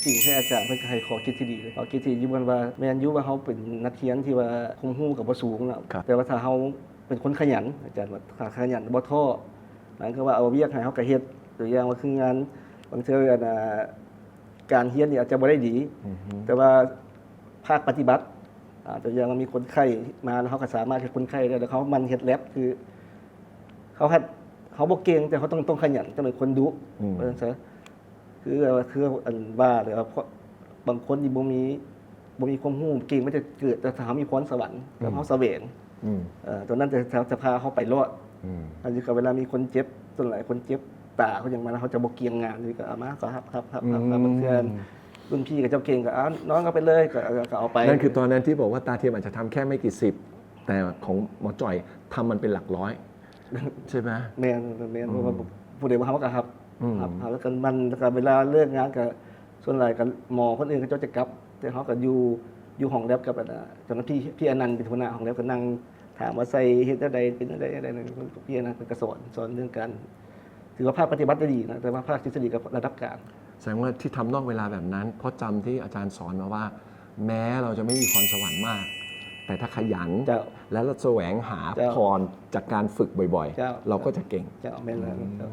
ສິ່ງທີ່ອາຈານເພິ່ນກໍໃຫ້ຂໍ້ຄິດທີ່ດີເລີຍ ຂໍ້ຄິດທີ່ຢູ່ເພິ່ນວ່າ ແມ່ນຢູ່ວ່າເຮົາເປັນນັກຮຽນທີ່ວ່າຄວາມຮູ້ກໍບໍ່ສູງເນາະ ครับ ແຕ່ວ່າຖ້າເຮົາເປັນຄົນຂະຫຍັນ ອາຈານວ່າຖ້າຂະຫຍັນບໍ່ທໍ້ ໝາຍຄວາມວ່າເອົາວຽກໃຫ້ເຮົາກໍເຮັດ ຕົວຢ່າງວ່າຄືງານ ບາງເທື່ອອັນ ອ່າ ການຮຽນນີ້ອາດຈະບໍ່ໄດ້ດີ อือฮึ ແຕ່ວ່າພາກປະຕິບັດ ອ່າ ຕົວຢ່າງວ່າມີຄົນໄຂ້ມາ ແລ້ວເຮົາກໍສາມາດເຮັດຄົນໄຂ້ໄດ້ ແລ້ວເຮົາໝັ່ນເຮັດແລັບ ຄືເຮົາເຮັດ ເຮົາບໍ່ເກັ່ງ ແຕ່ເຮົາຕ້ອງ ຕ້ອງຂະຫຍັນ ຕ້ອງເປັນຄົນດຸ อืม ວ່າຊັ້ນຊະ ຄື ຄືອັນວ່າແຫຼະ ເພາະບາງຄົນນີ້ບໍ່ມີ ບໍ່ມີຄວາມຮູ້ເກັ່ງ ມັນຈະເກີດ ແຕ່ຖ້າເຮົາມີພອນສະຫວັນ ແລ້ວເຮົາສະແຫວງ อืม ເອີ ຕົວນັ້ນຈະ ຈະ ຈະພາເຮົາໄປລອດ อืม ອັນນີ້ກໍເວລາມີຄົນເຈັບ ສ່ວນຫຼາຍຄົນເຈັບຕາ ຄົນຫຍັງມາ ເຮົາຈະບໍ່ກ່ຽງງານ ນີ້ກໍເອົາມາ ກໍຮັບ ຮັບ ຮັບ ຮັບ อืม ບາງເທື່ອລຸ້ນພີ່ກັບເຈົ້າເກັ່ງກໍ ເອົາ ນ້ອງເອົາໄປເລີຍ ກໍ ກໍເອົາໄປ นั่นคือตอนนั้นที่บอกว่าตาเทียมอาจจะทำแค่ไม่กี่สิบ แต่ของหมอจ่อยทำมันเป็นหลักร้อย ใช่ไหม ແມ່ນ ແມ່ນ อืม ເພາະວ່າຜູ້ໃດບໍ່ຮັບກໍຮັບ อืม ຮັບ ຮັບ ແລ້ວກໍມັນ ແລ້ວກໍເວລາເລີກງານກໍ ສ່ວນຫຼາຍກໍໝໍຄົນອື່ນເຂົາເຈົ້າຈະກັບ ແຕ່ເຮົາກໍຢູ່ ຢູ່ຫ້ອງແລັບກັບອັນ ເຈົ້າໜ້າທີ່ ພີ່ອານັນເປັນຫົວໜ້າຫ້ອງແລັບ ກໍນັ່ງຖາມວ່າໃສ່ເຮັດແນວໃດ ເປັນແນວໃດ ແນວໃດ ພີ່ອານັນເພິ່ນກໍສອນ ສອນເລື່ອງການ ຖືວ່າພາກປະຕິບັດໄດ້ດີນະ ແຕ່ວ່າພາກທິດສະດີກໍລະດັບກາງ แสดงว่าที่ทำนอกเวลาแบบนั้น เพราะจำที่อาจารย์สอนมาว่า แม้เราจะไม่มีพรสวรรค์มาก แต่ถ้าขยัน เจ้า และแสวงหา เจ้า พรจากการฝึกบ่อย เจ้า ๆ เราก็จะเก่ง ເຈົ້າ ແມ່ນແລ້ວ อืม ເຈົ້າ